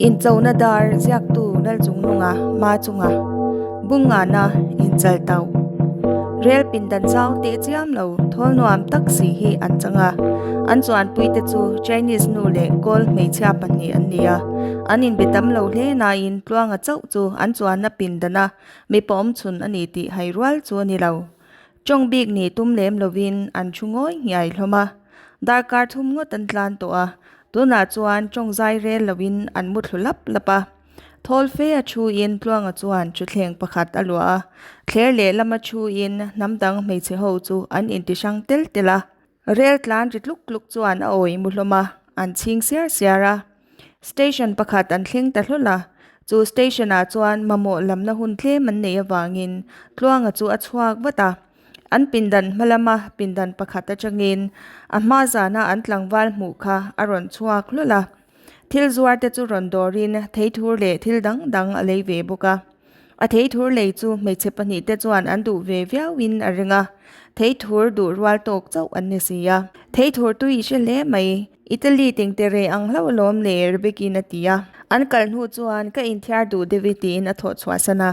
Inchona dar ziaktu Lalchungnunga hma chunga Bungngana inchal tauh. Rel pindan zau teh chiam lo thawl nuam tak si hi an chang a, an chuanpuite chu Chinese nu leh Kawl hmeichhia pahnih an ni a, an inbe tam lo hle nain Tluanga chauh chu an chuanna pindana mipa awmchhun a ni tih hai rual chu a ni lo. Tawng bik nih tum lem lovin an thu ngawi nghiai hlawm a, darkar thum ngawt an tlan tawh a, tunah chuan tawng zai rel lovin an mu thlu lap lap a. Thawl fe a thuin Tluanga chuan thutthleng pakhat a luah a, thler lehlam a thuin hnam dang hmeichhe ho chu an inti hrang tel tel a. Rel tlan ri tluk tluk chuan a awi mu hlawm a, an chhing siar siar a. Station pakhat an thleng ta hlawl a, chu station ah chuan mamawh lamna hun tlem an neih avangin Tluanga chu a chhuak vat a. An pindan hma lama pindan pakhat atangin a hma zana an tlangval hmuh kha a rawn chhuak hlawl a. Thil zuar te chu rawn dawrin theithur leh thil dang dang a lei ve bawk a. A theithur lei chu hmeichhe pahnih te chuan an duh ve viauin a ring a, theithur duh rual tawk chauh an ni si a. Theithur tui i hre hle mai, Italy tingte reh ang hlauh alawm le Rebecca-in a ti a. An kal hnu chuan ka inthiar duh deuh i tiin a thawh chhuah san a.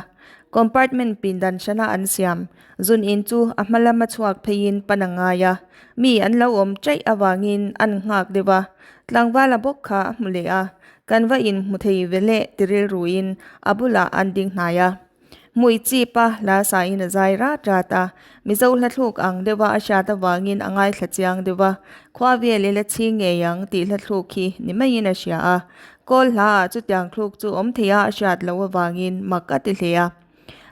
Compartment pindan hrana an siam zun in chu a hma lama chhuak pheiin pan a ngai a, mi an lo awm chaih avangin an nghak deuh a, tlangvala bawk kha a hmu leh a, Kan va inhmu thei ve leh ti rilruin a bulah an ding hnai a. Hmui chip a hla sain a zai rat rat a, Mizo hla thluk ang deuha a hriat avangin a ngaithla chiang deuh a, khua vel i la chhing ngei ang tih hla thluk hi ni maiin a hria a. Kawl hlaah chutiang thluk chu awm theia a hriat loh avangin mak a ti hle a.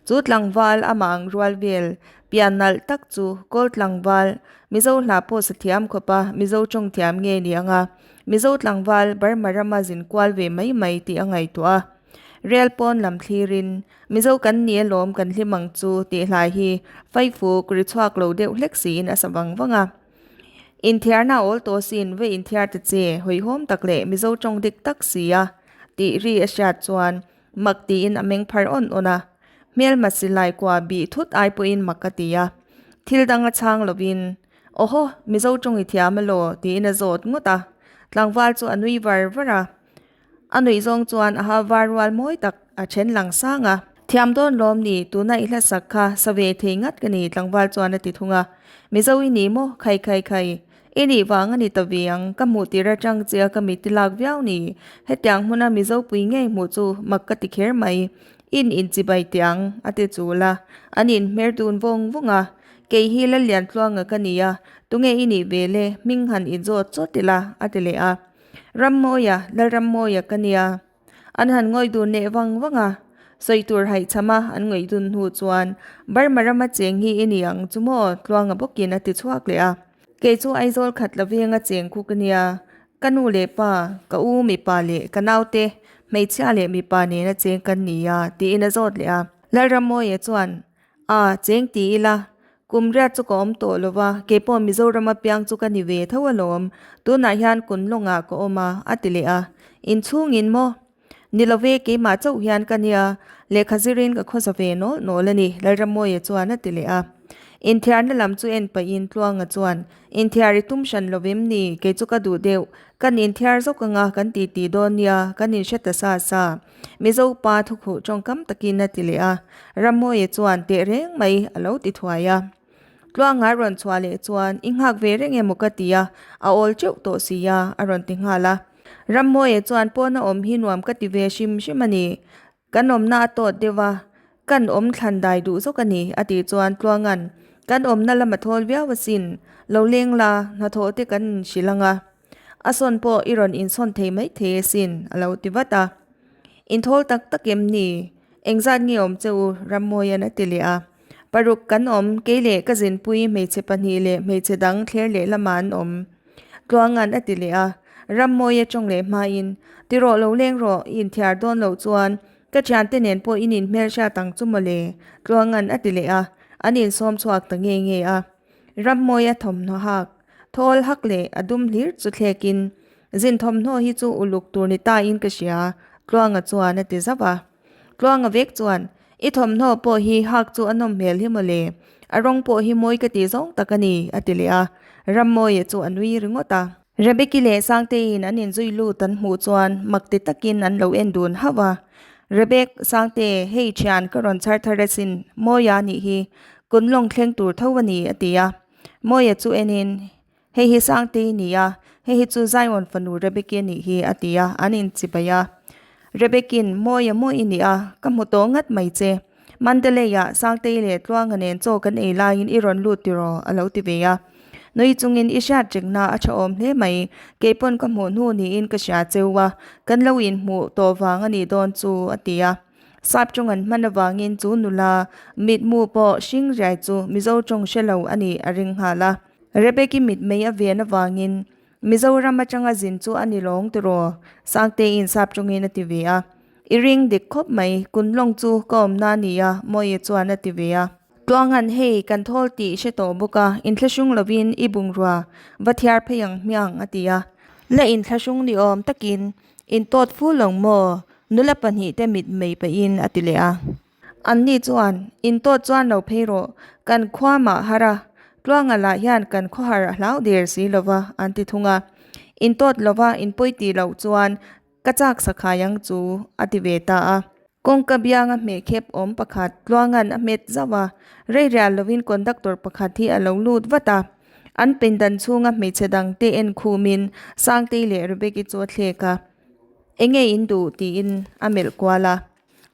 Chu tlangval amah ang rual vel pian nalh tak chu Kawl tlangval Mizo hla pawh sa thiam khawp a, Mizo tawng thiam nge ni ang a, Mizo tlangval Burma rama zin kual ve mai mai tih a ngaihtuah a. Rel pawn lam thlirin, Mizo kan ni alawm kan hlim ang chu tih hlai hi Faifuk ri chhuak lo deuh hlek siin a sa vang vang a. Inthiarna a awl tawh sin ve inthiar ta che hawihhawm tak leh Mizo tawng dik tak si a tih ri a hriat chuan Mak tiin a meng phar awn awn a, hmelma silai kua bih thut ai pawhin mak a ti a. Thil dang a chhang lovin, Awhaw, Mizo tawng i thiam alaw? tiin a zawt ngawt a. Tlangval chu a nui var var a. A nuih zawng chuan a ha var rual mawi tak a then lang sang a. Thiam dawn lawm ni, tuna i hlasak kha sa ve thei ngat ka ni, tlangval chuan a ti thung a. Mizo i ni maw? Khai khai khai. I nih vang a ni ta ve ang, ka hmuh tir atang che a ka mit ti lak viau ni. Hetiang hmuna Mizo pui ngei hmuh chu mak ka ti kher mai. In inchibai teh ang, a ti chul a. An inhmer dun vawng vawng a. Kei hi Lalliantluanga ka ni a, tunge i nih ve le, hming han inzawt chawt ila, a ti leh a. Rammawia, Lalrammawia ka nia. An han ngawih dun leh vang vang a, sawi tur haihchham a an ngawih dun hnu chuan Burma rama cheng hi i ni ang chu maw Tluanga bawkin a ti chhuak leh a. Kei chu Aizawl khat la venga cheng khu ka nia, ka nu leh pa, ka u mipa leh ka naute, hmeichhia leh mipa nena cheng kan ni a tiin a zawt leh a. Lalrammawia chuan A, cheng ti ila, kum riat chu ka awm tawh lo va, keipawh Mizoram apiang chu ka ni ve tho alawm, tunah hian kun lawngah ka awm a, a ti leh a. Inchhungin maw? Ni lo ve, keimah chauh hian ka nia, lehkha zirin ka khawsa ve nawl nawl a ni, Lalramawia chuan a ti leh a. Inthiarna lam chu en pahin Tluanga chuan, Inthiar i tum hran lo vem ni, kei chu ka duh deuh, kan inthiar zawk anga kan titi dawn nia, kan inhre ta sa sa. Mizo pa thukhuh tawngkam takin a ti leh a, Rammawia chuan teh reng mai a lo ti thuai a. Tluanga rawn chhuah leh chuan i nghak ve reng emaw ka ti a, a awl teuh tawh si a, a rawn ti nghal a. Rammawia chuan pawna awm hi nuam ka ti ve hrim hrim a ni, kan awmna a tawt deuh a, kan awm thlan dai duh zawk a ni, a tih chuan Tluanga'n kan awmna lam a thawl viau asin, lo leng la, hnathawh te kan inhrilh ang a. A sawn pawh i rawn insawn thei mai thei asin, a lo ti vat a. Inthawl tak tak em ni? Engzat nge awm che u? Rammawia'n a ti leh a. Paruk kan awm, kei leh ka zinpui hmeichhe pahnih leh hmeichhe dang thler leh lamah an awm. Tluanga'n a ti leh a. Rammawia tawng leh hmain, Ti rawh lo leng rawh, i inthiar dawn loh chuan ka thiante nen pawh in inhmelhriat ang chu mawle, Tluanga'n a ti leh a. An insawm chhuak ta nge nge a. Rammawia thawmhnaw hak, thawl hak leh a dum hlir chu thlekin, Zin thawmhnaw hi chu uluk tur ni tain ka hria, Tluanga chuan a ti zauh a. Tluanga vek chuan, I thawmhnaw pawh hi hak chu a nawm hmel hi mawle, a rawng pawh hi mawi ka ti zawng tak a ni, a ti leh a. Rammawia chu a nui ringawt a. Rebeki leh Sangteiin an inzui lut an hmuh chuan mak ti takin an lo en dun hauh a. Rebek, Sangte, hei thian ka rawn chhar thar asin, Mawia nih hi, kun lawng thleng tur tho a ni, a ti a. Mawia chu enin, Hei hi Sangtei ni a, hei hi chu Zion fanu Rebeki a nih hi, a ti a, an inchibai a. Rebekin, Mawia maw i nih a, ka hmu tawh ngat mai che. Mandalay-ah Sangtei leh Tluanga nen chaw kan ei laiin i rawn lut tiraw? a lo ti ve a. Nui chungin i hriat rengna a tha awm hle mai, keipawn ka hmuh hnu niin ka hria cheu a, kan lo inhmuh tawh vang a nih dawn chu, a ti a. Sap tawng an hman avangin chu nula mitmu pawh hring riai chu Mizo tawng hre lo a nih a ring nghal a. Rebeki mitmei a ven avangin Mizoram atanga zin chu a ni lawng tiraw? Sangteiin sap tawngin a ti ve a. I ring dik khawp mai, Kunlawng chu ka awmna a ni a, Mawia chuan a ti ve a. Tluangan hei kan thawl tih hre tawh bawk a, inthlahrung lovin i bungrua va thiar phei ang hmiang a ti a. La inthlahrung ni awm takin intawt fu lo maw? Nula pahnihte mitmei pahin a ti leh a. Anni chuan, Intawt chuan lo phei rawh, kan khua mah har a, Tluanga lah hian kan khawhar a hlau der si lo va, an ti thung a. Intawt lova inpawi tih loh chuan ka chak sakhai ang chu, a ti ve ta a. Kawngka bianga hmehkhep awm pakhat Tluanga'n a hmet zauh a, rei rial lovin conductor pakhat hi a lo lut vat a. An pindan chhunga hmeichhe dangte enkhumin Sangtei leh Rebeki chu a thlek a, Enge in duh? tiin a melh kual a.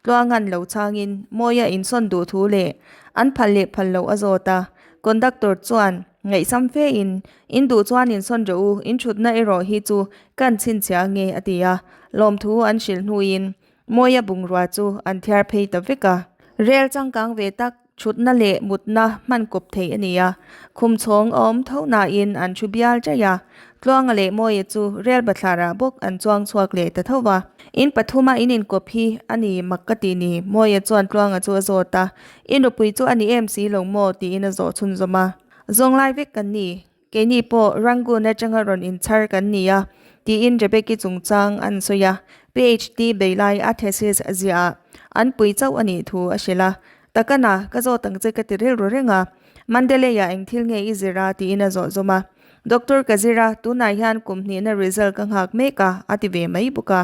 Tluangan lo changin Mawia insawn duh thu leh an phal leh phal loh a zawt a, conductor chuan ngaihsam fe in, In duh chuan insawn rawh u, in thutna erawh hi chu kan chhinchhiah ange a ti a, lawmthu an hrilh hnuin Mawia bungrua chu an thiar phei ta vek a. Rel changkang ve tak Thutna leh mutna hman kawp theih a ni a, khum chhawng a awm tho nain an thu bial chaih a. Tluanga leh Mawia chu rel bathlarah bawk an chuang chhuak leh ta tho va. In pathuma in inkawp hi a ni mak ka ti ni, Mawia chuan Tluanga chu a zawt a. I nupui chu a ni em si lo maw? tiin a zawh chhunzawm a. Zawnglai vek kan ni. Keini pawh Rangoon atanga rawn inchhar kan ni a, tiin Rebeki chungchang an sawi a, PhD beilai a thesis ziahah an pui chauh a nih thu a hrilh a. Takana, ka zawt ang che ka ti rilru reng a, Mandalay-ah eng thil nge i zir a? tiin a zawh zawm a. Doctor ka zir a, tunah hian kum hnihna result ka nghak mek a, a ti ve mai bawk a.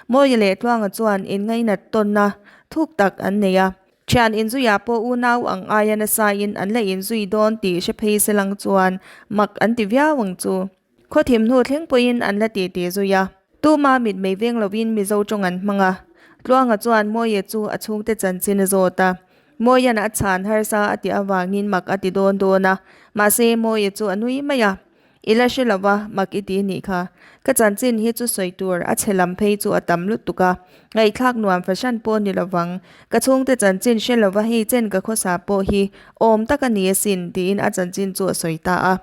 Mawia leh Tluanga chuan inngainat tawnna thuk tak an nei a. Thian inzuiah pawh unau ang aia nasain an la inzui dawn tih hre phei se lang chuan mak an ti viau ang chu. Khaw thim hnu thleng pawhin an la titi zui a. Tuma mitmei veng lovin Mizo tawng an hmang a. Tluanga chuan Mawia chu a chhungte chanchin a zawt a. Mawia'n a chhan harsa a tih avangin mak a ti dawn dawn a. Mahse Mawia chu a nui mai a. I la hre lo va, mak i ti nih kha. Ka chanchin hi chu sawi tur a chhe lam phei chu a tam lutuk a, ngaihthlak nuam fahran pawh ni lo vang. Ka chhungte chanchin hre lo va hei chen ka khawsa pawh hi awm tak a ni asin tiin a chanchin chu a sawi ta a.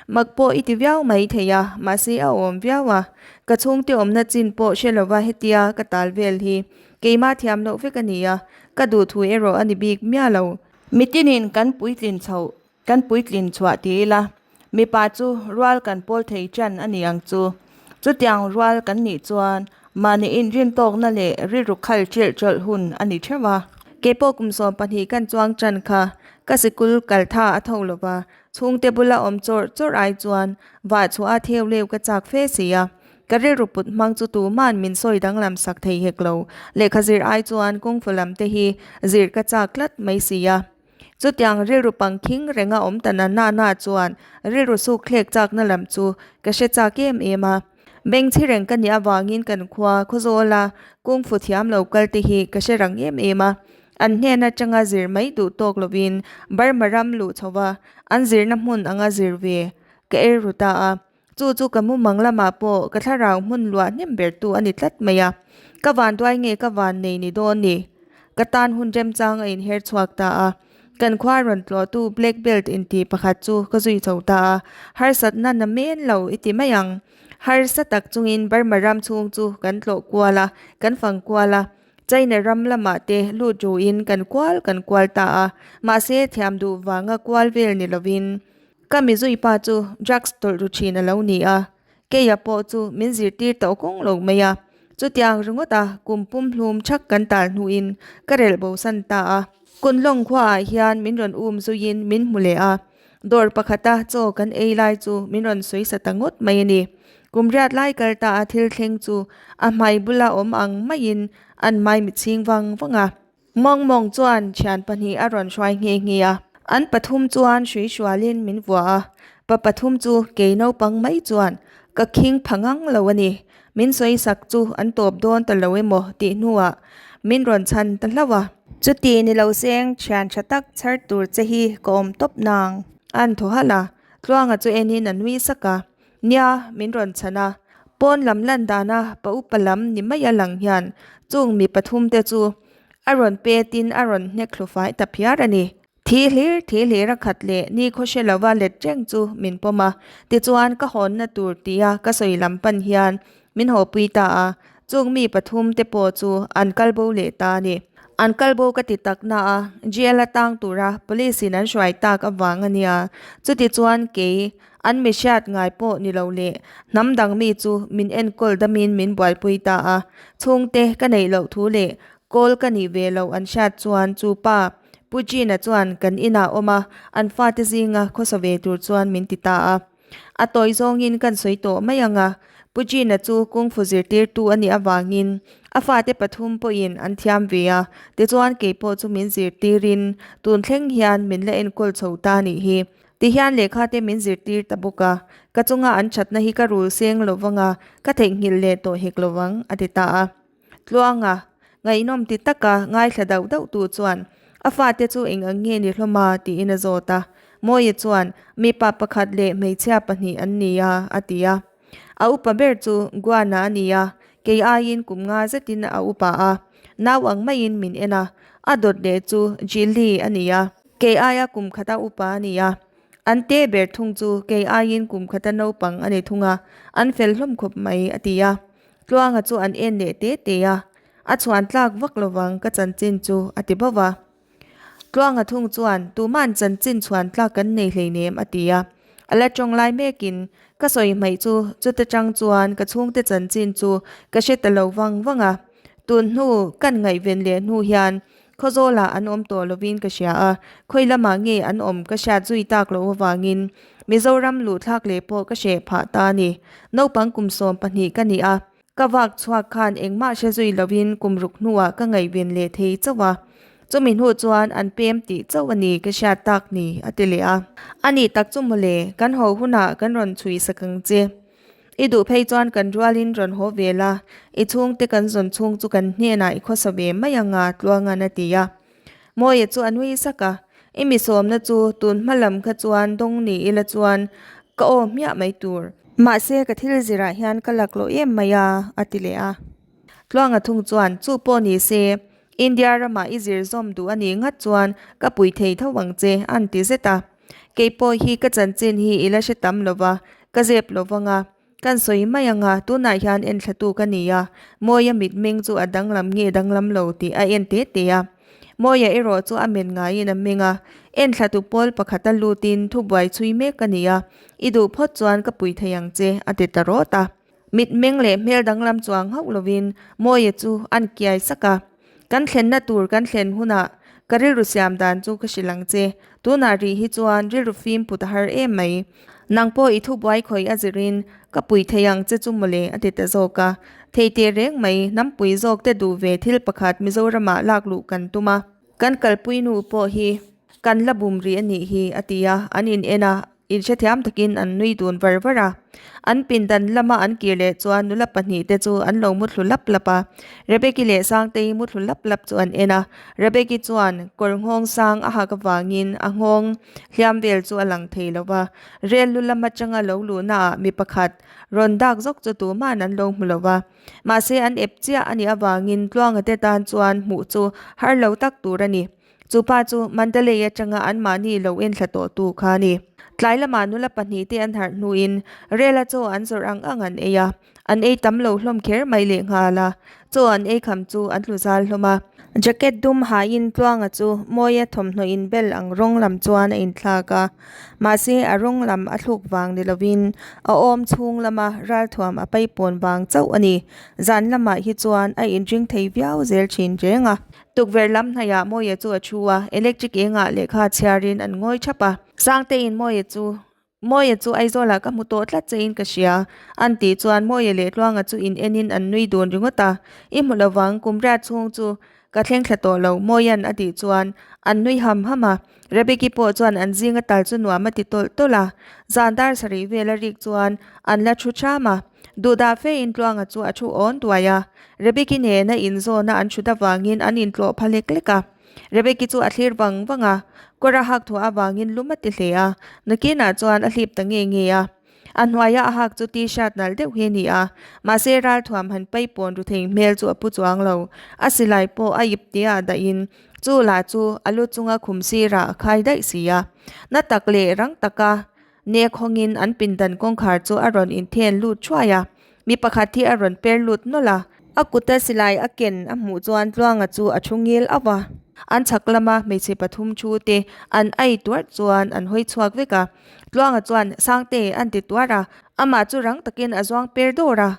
Mak pawh i ti viau mai thei a, mahse a awm viau a. Ka chhungte awmna chin pawh hre lo va hetia ka tal vel hi keimah thiam loh vek a ni a, ka duhthu erawh a ni bik miah lo. Mitinin kan puitlin chhoh Kan puitlin chhuah ti ila, mipa chu rual kan pawl thei ṭan a ni ang chu. Chutiang rual kan nih chuan mahni inrintawkna leh rilru khal ṭilh ṭawlh hun a ni ṭheuh a. Keipawh kum 12 kan chuang ṭan kha ka sikul kal tha a tho lo va, chhungte bula awm chawrh chawrh ai chuan vah chhuah a theu leu ka chak fe si a. Ka rilru put hmang chu tuman min sawi danglam sak thei hek lo. Lehkha zir ai chuan kungfu lam te hi zir ka chak tlat mai si a. Chutiang rilru pangkhing renga awm ta na na na chuan rilru suk thlek chakna lam chu ka hre chak em em a. Bengchhi reng ka nih avangin kan khua Khawzawla kungfu thiam lo kal te hi ka hre rang em em a. An hnen atanga zir mai duh tawk lovin Burma ram luh chhova an zirna hmun anga zir ve ka er ru ta a. Chu chu ka mumang lamah pawh ka thlarau hmun luah hnem bertu a ni tlat mai a, ka vanduai nge ka van nei ni dawn ni? Ka tan hun remchang a inher chhuak ta a, kan khua rawn tlawhtu black belt inti pakhat chu ka zui chho ta a, harsatna na men lo i ti mai ang. Harsa tak chungin Burma ram chhung chu kan tlawh kual a, kan fang kual a, China ram lamah te lut ruin kan kual kan kual ta a, mahse thiam duh vanga kual vel ni lovin, Ka mizui pa chu drugs tawlh ru thin a lo ni a, keia pawh chu min zirtir tawh kawng lo mai a. Chutiang ringawt a kum pum hlum thak kan tal hnuin ka relh bo san ta a. Kunlawng khuaah hian min rawn um zuiin min hmu leh a. Dawr pakhata chaw kan ei lai chu min rawn sawi sa ta ngawt mai a ni. Kum riat lai kal ta a thil thleng chu a hmai bula awm ang maiin an hmai mitchhing vang vang a. Mawng mawng chuan thian pahnih a rawn hruai nghe nghe a. An pathum chuan hrui hrualin min vua a, pa pathum chu kei naupang mai chuan ka khing pha ngang lo a ni. Min sawi sak chu an tawp dawn ta lo emaw tih hnuah min rawn chhan ta hlauh a. Chuti ni lo seng thian tha tak chhar tur che hi ka awm tawp nang. An thaw halh a, Tluanga chu enin a nui sak a. Nia, min rawn chhan a. Pawn lam lan dana pa upa lam ni mai a lang hian chung mi pathum te chu a rawn petin a rawn hnek thlu fai ta phiar a ni. Thi hlir thi hlir a khat leh ni khaw hre lova let reng chu min pawm a, tichuan ka hawnna tur tia ka sawi lam pan hian min hawpui ta a, chung mi pathum te pawh chu an kal bo leh ta a ni. An kal bo ka ti tak na a, jail a tang tura police in an hruai tak avang a nia, chutichuan kei an mi hriat ngai pawh ni lo leh hnam dang mi chu min enkawl damin min buaipui ta a, chhungte ka neih loh thu leh Kawl ka nih ve loh an hriat chuan chu pa Pu Gina chuan kan inah awm a, an fate zinga khawsa ve tur chuan min ti ta a. A tawi zawngin kan sawi tawh mai ang a, Pu Gina chu kungfu zirtirtu a nih avangin a fate pathum pawhin an thiam ve a, tichuan kei pawh chu min zirtirin tun thleng hian min la enkawl chho ta nih hi. Tihian lehkha te min zirtir ta bawk a, ka chunga an thatna hi ka rul seng lovang a, ka theihnghilh leh tawh hek lovang, a ti ta a. Tluanga, ngaihnawm ti taka ngaithla dauh dauh tu chuan a fate chu eng ang nge ni hlawm a tiin a zawt a. Mawia chuan mipa pakhat leh hmeichhia pahnih an ni a, a ti a. A upa ber chu Guana a ni a, kei aiin kum nga zetin a upa a, nau ang maiin min en a, a dawt leh chu Jilli a ni a, kei aia kum khata upa a ni a, an te ber thung chu kei aiin kum khata naupang a ni thung a, an fel hlawm khawp mai, a ti a. Tluanga chu an en leh te te a, a chhuan tlak vak lovang ka chanchin chu a ti bauh a. Tluanga thung chuan tuman chanchin chhuan tlak kan nei hleinem a ti a, a la tawng lai mekin ka sawi hmaih chu chuta tang chuan ka chhungte chanchin chu ka hre ta lo vang vang a, tun hnu kan ngaihven leh hnu hian Khawzawlah an awm tawh lovin ka hria a, khawi lamah nge an awm ka hriat zui tak loh avangin Mizoram luhthlak leh pawh ka hreh phah ta a ni. Naupang kum 12 ka ni a, ka vak chhuak khan engmah hre zui lovin kum ruk hnuah ka ngaihven leh thei chauh a. Chumi hnu chuan an pem tih chauh a ni ka hriat tak ni, a ti leh a. A nih tak chu mawle, kan haw hunah kan rawn chhui sak ang che. I duh phei chuan kan rualin rawn haw ve la, i chhungte kan zawn chhung chu kan hnenah i khawsa ve mai ang a, Tluangan a ti a. Mawia chu a nui sak a, I mi sawmna chu tun hma lam kha chuan dawng ni ila chuan ka aw hmiah mai tur. Mahse ka thil zirah hian ka laklawh em mai a, a ti leh a. Tluanga thung chuan chu pawh ni se, India ramah i zir zawm duh a nih ngat chuan ka pui thei tho ang che, a'n ti zet a. Kei pawh hi ka chanchin hi i la hre tam lo va, ka zep lo vang a, kan sawi mai ang a, tunah hian enthlatu ka ni a, Mawia mitmeng chu a danglam nge danglam lo tih a en te te a. Mawia erawh chu a men ngaiin a meng a, enthlatu pawl pakhata lutin thubuai chhui mek ka ni a, i duh phawt chuan ka pui thei ang che, a ti ta rawt a. Mitmeng leh hmel danglam chuang hauh lovin Mawia chu an kiai sak a. Kan thlenna tur kan thlen hunah ka rilru siam dan chu ka hrilh ang che. Tunah rih hi chuan rilru fim put a har em mai. Nang pawh i thubuai khawih a zirin ka pui thei ang che chu mawle a ti ta zawk a. Thei teh reng mai, hnampui zawk te duh ve thil pakhat Mizoramah lak luh kan tum a. Kan kalpui nu pawh hi kan la bum rih a nih hi a ti a, an in en a. Inhrethiam takin an nui dun var var a. An pindan lama an kir leh chuan nula pahnih te chu an lo muthlu lap lap a. Rebeki leh Sangtei muthlu lap lap chu an en a. Rebeki chuan kawr nghawng sang a hak avangin a nghawng hliam vel chu a lang thei lo va. Rel lu lam atanga lo luhna ah mi pakhat rawn dak zawk chu tuman an lo hmu lo va. Mahse an ep chiah a nih avangin Tluanga te tan chuan hmuh chu har lo tak tur a ni. Chu pa chu Mandalay atanga anmahni lo enthla tawhtu kha a ni. Tlai lamah nula pahnih te an harh hnuin rela chaw an zawrh ang ang an ei a, an ei tam lo hlawm kher mai lehnghal a, chaw an ei kham chu an tlu zal hlawm a. Jacket dum hain Tluanga chu Mawia thawmhnaw inbel ang rawng lam chuan a inthlak a, mahse a rawng lam a thluk vang ni lovin a awm chhung lama ralthuam a paipawn vang chauh a ni. Zan lamah hi chuan a inring thei viau zel thin reng a. Tukverh lam hnaihah Mawia chu a thu a, electric engah lehkha chhiarin an ngawi thap a. Sangtein Mawia chu Mawia chu Aizawlah ka hmu tawh tlat che in ka hria, an tih chuan Mawia leh Tluanga chu in en in an nui dun ringawt a, I hmu lovang, kum riat chhung chu ka thleng thla tawh lo, Mawia'n a tih chuan an nui ham ham a, Rebeki pawh chuan an zinga tal chu nuam a ti tawlh tawlh a, zan dar sarih vel a rik chuan an la thu ṭham a, duhdah fe in Tluanga chu a thu awn duai a, Rebeki nena inzawna an thut avangin an intlawh pha lek lek a. Rebeki chu a thlir vang vang a, kawr a hak thuah avangin lum a ti hle a, nakinah chuan a hlip ta nge nge a. A hnuaia a hak chu t-shirt nalh deuh hi a ni a, mahse ralthuam han pai pawn ru thei hmel chu a pu chuang lo. A silai pawh a ip tia dahin chu lah chu a lu chunga khum sirah a khai daih si a. Na tak leh rang taka nek hawngin an pindan kawngkhar chu a rawn inthen lut thuai a, mi pakhat hi a rawn per lut nawlh a. A kuta silai a ken a hmuh chuan Tluanga chu a thu ngil auh a. An chhak lama hmeichhe pathum thu te an ai tuarh chuan an hawi chhuak vek a. Tluanga chuan Sangte an ti tuarh a, amah chu rang takin a zuang per dawr a.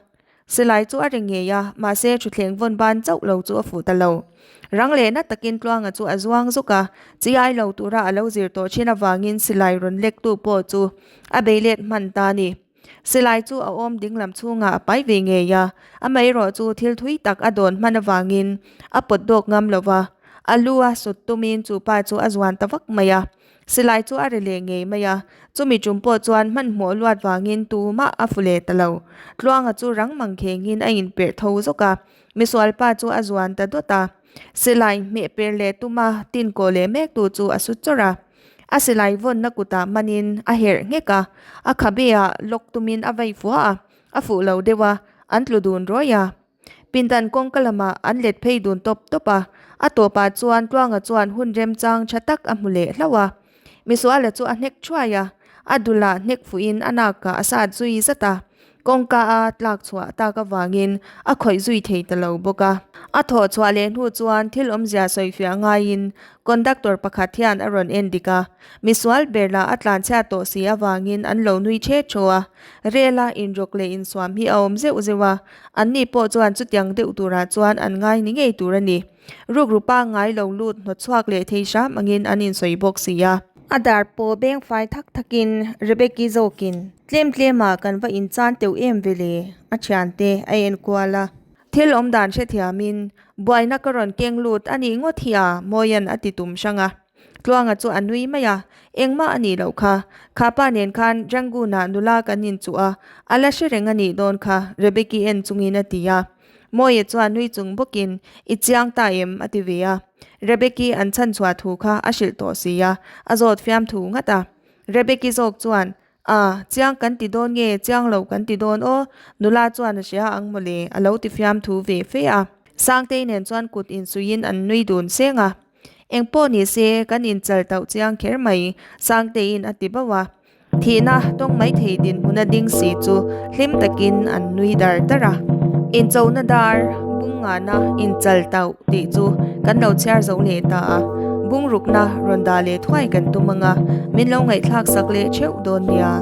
Silai chu a ri ngei a, mahse thutthleng vawn ban chauh lo chu a fuh ta lo. Rang leh na takin Tluanga chu a zuang zuk a, chi ai lo tura a lo zir tawh thin avangin silai rawn lektu pawh chu a bei let hman ta a ni. Silai chu a awm dinglam chhungah a pai ve ngei a, amaherawh chu thil thui tak a dawn hman avangin a pawt dawk ngam lo va, a lu a sut tumin chu pa chu a zuan ta vak mai a. Silai chu a ri leh ngei mai a, chumi tum pawh chuan hmanhmawh luat vangin tumah a fu leh ta lo. Tluanga chu rang mang khengin a inperh tho zawk a, misualpa chu a zuan ta dawt a. Silai hmeh per leh tuma tin kawh leh mek tu chu a su chawrh a. A silai vawnna kutah manin a herh nghek a, a khabe ah lawk tumin a vei fua a, a fuh lo deuh a, an tlu dun rawih a. Pindan kawngka lamah an let phei dun tawp tawp a, a tawpah chuan Tluanga chuan hun remchang tha tak a hmu leh hlauh a. Misuala chu a hnek thuai a, a dulah hnek fuhin a nakah a sat zui zat a, kawngka a tlak chhuah tak avangin a khawih zui thei ta lo bawk a. A thawh chhuah leh hnu chuan thil awmzia sawifiah ngaiin conductor pakhat hian a rawn en dik a, misual ber lah a tlanchhiat tawh si avangin an lo nui ṭhe ṭhaw a, rel a inrawk leh insuam hi a awm zeuh zeuh a, Anni pawh chuan chutiang deuh turah chuan an ngai ni ngei tur a ni. Rukru pangngai lo lut hnawt chhuak leh thei hram angin an insawi bawk si a. A dar pawh beng fai thak thakin Rebecca zawkin, Tlem tlemah kan va inchan teuh em ve le, a thiante a enkual a. Thil awm dan hrethiamin, Buaina ka rawn keng lut a nih ngawt hi a, Mawia'n a ti tum hrang a. Tluanga chu a nui mai a, Engmah a nih loh kha. Kha pa nen khan Rangoon-ah nula kan inchuh a, a la hre reng a nih dawn kha, Rebecca en chungin a ti a. Mawia chuan nui chung bawkin, I chiang ta em? a ti ve a. Rebecca an chhanchhuah thu kha a hrilh tawh si a, a zawt fiam thu ngat a. Rebecca zawk chuan, A, chiang kan ti dawn nge, chiang lo kan ti dawn aw, nula chuan a hria ang mawle, a lo ti fiam thu ve fe a. Sangtei nen chuan kut insuiin an nui dun seng a. Eng pawh ni se, kan inchal tauh chiang kher mai, Sangteiin a ti bauh a. Thihna tawng mai thei dinhmuna ding si chu hlim takin an nui dar dar a. Inchona dar, bung ngahna inchal tauh tih chu kan lo chhiar zo leh ta a. Bungrukna rawn dah leh thuai kan tum ang a, min lo ngaihthlak sak leh theuh dawn nia.